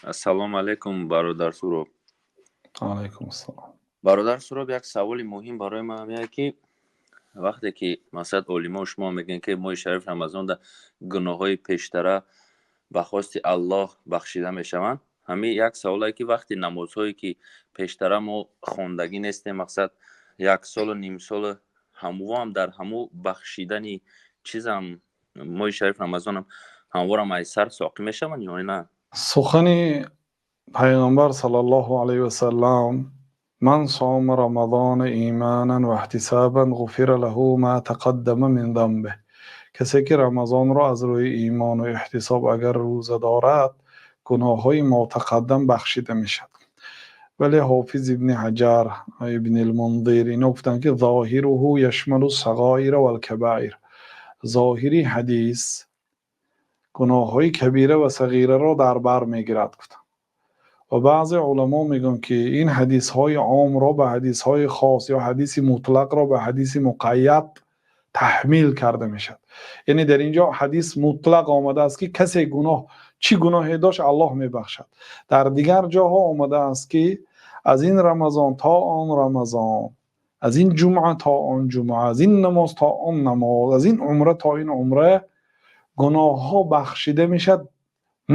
Ассалому алайкум, бародар Суроб. Алайкум ассалом. Бародар Суроб, як саволи муҳим барои ман ҳамяе, ки вақте ки, масалан, олимо шумо мегӯянд, ки моҳи шариф Рамазонда гуноҳҳои пештара ба хости Аллоҳ бахшида мешаванд, ҳамин як саволе, ки вақти намозҳое, ки пештара мо хондагӣ нестем, мақсад, як солу нимсолу, ҳамвоам дар ҳаму бахшидани чизам, моҳи шариф Рамазонам, ҳамворам аз сар соқӣ мешаванд ё на? Сухани Пайғамбар саллаллоҳу алайҳи васаллам: "من صام رمضان إيمانا واحتسابا غفر له ما تقدم من ذنبه". Касе ки Рамазонро аз рӯи имону эҳтисоб агар рӯза дорад, гуноҳҳои мотақаддам бахшида мешавад. Вале Ҳофиз Ибни Ҳаҷар, Ибни Мундир, ино гуфтанд, ки ظاهره يشمل الصغائر والكبائر. Зоҳири ҳадис гуноҳҳои кабира ва сағираро дар бар мегирад, гуфтанд. Ва баъзе уламо мегӯянд, ки ин ҳадисҳои омро ба ҳадисҳои хос ё ҳадиси мутлақро ба ҳадиси муқайяд таҳмил карда мешавад. Яъне дар ин ҷо ҳадис мутлақ омадааст, ки касе гуноҳ, чӣ гуноҳе дошт, Аллоҳ мебахшад. Дар дигар ҷоҳо омадааст, ки аз ин Рамазон то он Рамазон, аз ин ҷумъа то он ҷумъа, аз ин намоз то он намоз, аз ин умра то ин умра гуноҳҳо бахшида мешавад.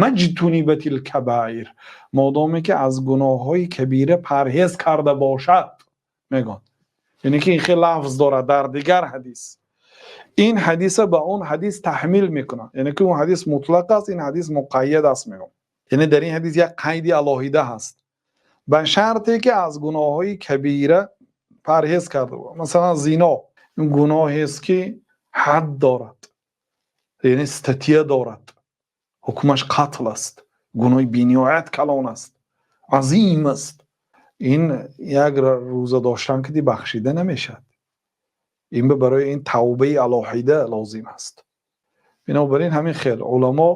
ما اجتنبت الكبائر, модоме ки аз гуноҳҳои кабира парҳез карда бошад, мегӯянд. Яъне ки ин хел лафз дорад дар дигар ҳадис. Ин ҳадиса ба он ҳадис таҳмил мекунанд, яъне ки он ҳадис мутлақ аст, ин ҳадис муқайяд аст, мегӯям. Яъне дар ин ҳадис як қайди алоҳида ҳаст, ба шарте ки аз гуноҳҳои кабира парҳез карда бошад. Масалан, зино гуноҳест, ки ҳад дорад, яъне статья дорад, ҳукмаш қатл аст, гуноҳи бениҳоят калон аст, азим аст. Ин як рӯза доштан киди бахшида намешавад. Ин барои ин тавбаи алоҳида лозим аст. Бинобар ин, ҳамин хел уламо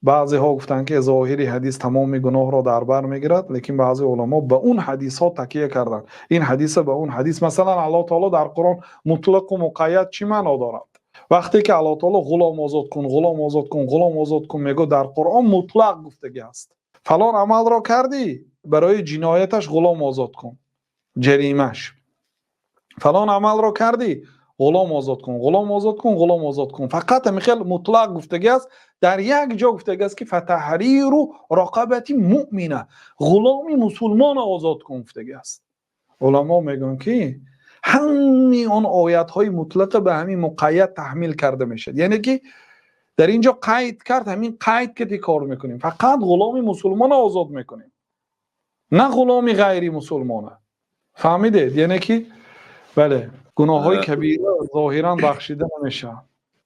баъзеҳо гуфтанд, ки зоҳири ҳадис тамоми гуноҳро дар бар мегирад, лекин баъзе уламо ба он ҳадисҳо такя карданд, ин ҳадиса ба он ҳадис. Масалан, Аллоҳ таоло дар Қуръон мутлақу муқайяд чӣ маъно дорад? Вақте ки Аллоҳ таоло «Ғулом озод кун, ғулом озод кун, ғулом озод кун» мегӯ, дар Қуръон мутлақ гуфтагӣ аст. Фалон амалро кардӣ, барои ҷинояташ ғулом озод кун, ҷаримаш. Фалон амалро кардӣ, ғулом озод кун, ғулом озод кун, ғулом озод кун. Фақат ҳамин хел мутлақ гуфтагӣ аст. Дар як ҷо гуфтагӣ аст, ки فتحرير رقبة مؤمنة, ғуломи мусулмонро озод кун, гуфтагӣ аст. Уламо мегӯянд, ки ҳамаи он оятҳои мутлақа ба ҳамин муқайяд таҳмил карда мешавад. Яъне ки дар ин ҷо қайд кард, ҳамин қайд кади кор мекунем, фақат ғуломи мусулмонро озод мекунем, на ғуломи ғайри мусулмона. Фаҳмидед? Яъне ки, бале, гуноҳҳои кабира зоҳиран бахшида намешаванд.